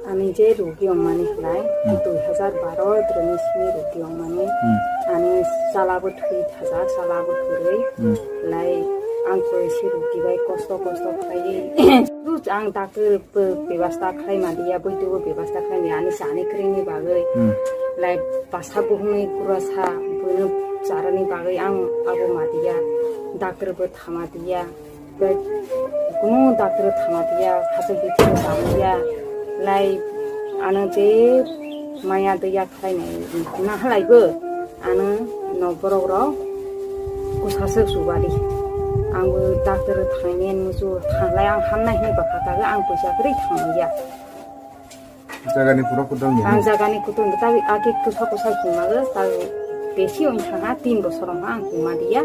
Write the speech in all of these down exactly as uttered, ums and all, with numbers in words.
Ani je rugi ongmani khlai, Hmm. dui hazar baro droni simi rugi ongmani. Hmm. Ani chala bo thwi thajak, chala bo thwi. Hmm. Lai ang koi si rugi bai kosto kosto khlai. Rus ang doctor bo bebasta khlai ma diya, boi tubo bebasta khlai ma ani chani kring ni bagwi. Hmm. Lai basa buhung ni kura sa, bono charani bagwi ang abo ma diya, doctor bo thama diya. Kunu doctor thangma tiya, hachal bithi bo tangma tiya, lai ano je maya doya khlainai nahalaibo ano nok borok rok kusaswk chubadi. Ang bo doctor thangnai musu thanglai ang hamnai hinwi bwkha tabwi ang poisa kwrwi thangmaya. Jagani pura kutung ni. Ang jagani kutung ta agi kusa kusa hima ta besi ong thangha tin bosor ong ang hima dia.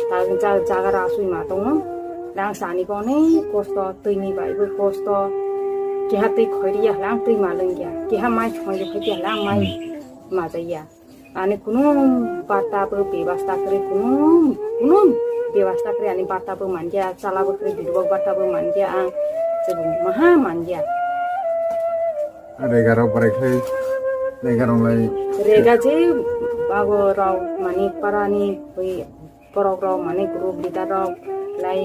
Ta ja jaga rasui ma tongo. Lang sani boni kosto twi ni bai bo kosto. Keha twi khoi ria lang twi ma leng ya. Keha mai khoi ria lang mai ma ja ya. Ani kunu bata bo bebasta kre kunu kunu bebasta kre ani bata bo manja chala bo kre bidwak bata bo manja ang chwng maha manja. Rega rok barai khlai rega rok lai. Rega je bago rok mani parani oi borok rok mani group leader rok lai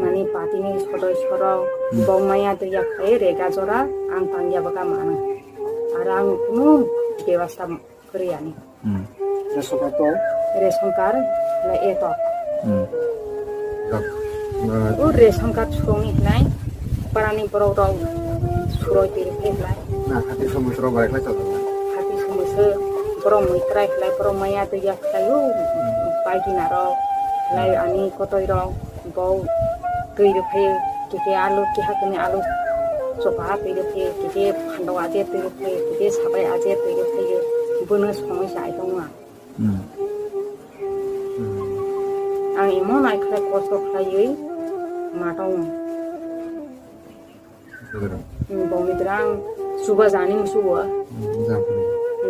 mani party ni sodosyo rok Hmm. bo maya twi ya khlai rega jora ang tangya bwkha mano. Aro ang kunu bebasta kwrwi ani. Hmm. Ration card to? Ration card, le eto. Hmm. Dak, eh, O ration card suroni hnai, parani borok rok suroi tiri khe hnai. Na, hati somoi surok bai khlai chalo. Hati somoi se borok mui krai khlai, borok maya twi ya khlai o, Hmm. bai dina rok, lai Hmm. ani kotoi rok. Bo twi rwphai keke alu keha kene alu chopa twi rwphai keke phandok aje twi rwphai keke sabai aje twi rwphai bono songwi sai tongo ang. Hmm. Hmm. Ang emo nai khlai kosto khlaiwi ma tongo. Bwdwrang. Hmm, bongni bwdwrang chuba jani musugo. Hmm, ja phari.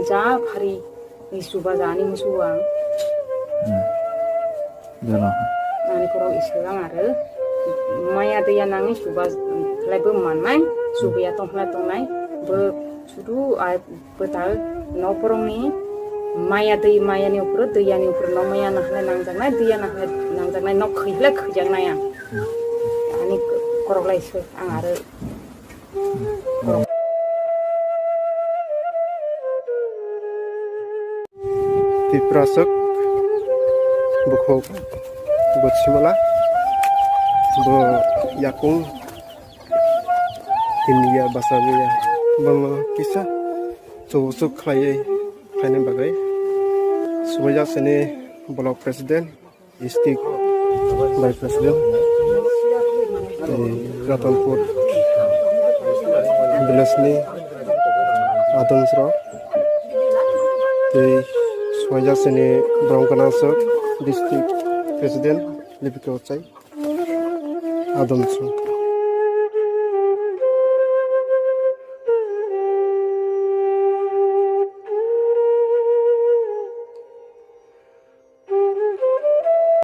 Ja phari ni chuba jani musugo ang. Hmm. Jano. Ani korok iswk ang aro maya twi ya nangni chuba khlai bo mannai, chuba ya tong khlai tongnai, bo sudu ai bwtal nok borokni maya twi maya ni upor twi ya ni upor nok maya nang khlai nangjaknai, twi ya nang khlai nangjaknai, nok khwi khlai khwijaknai ang. Ani korok lai iswk ang aro. Tipraswk bukhuk Butsimala bo yakung tiniya basamiya bangma kisa chuchuk khlaiwi khaina bagwi subaijak sini block president. District Vice President, tei Ratanpur Village ni adamsrok, tei Suaijasini Brom Ganangsok District President Lipika Ochai adamsrok.